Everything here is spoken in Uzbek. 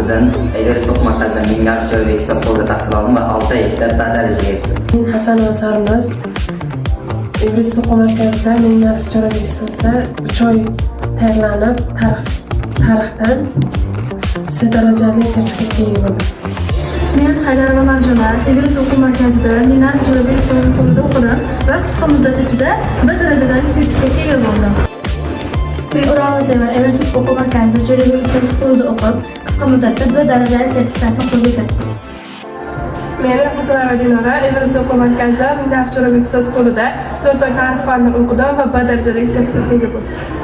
Oldin Everest o'quv markazida Mingarch Jo'rabek ustoz qo'lida tahsil oldim va 6 oy ichida B darajaga erishdim. Men Hasanova Sarvinoz, Everest o'quv markazida Mingarch Jo'rabek ustozda 3 oy tayyorlanib, tarixdan C darajali sertifikatga ega bo'ldim. Men Haydarova Marjona, Everest o'quv markazida Minarov Jo'rabek ustozni qo'lida o'qidim va qisqa muddat ichida B darajadagi sertifikatga ega bo'ldim. Men Uralova Sevara, Everest o'quv markazida Jo'rabek ustoz qo'lida o'qib, qisqa muddatda B darajali sertifikatni qo'lga kiritdim. Men Rahmatullayeva Dinora, Everest o'quv markazi Minarov Jo'rabek ustoz qo'lida 4 oy tarix fanini o'qidim va B darajadagi sertifikatga ega bo'ldim.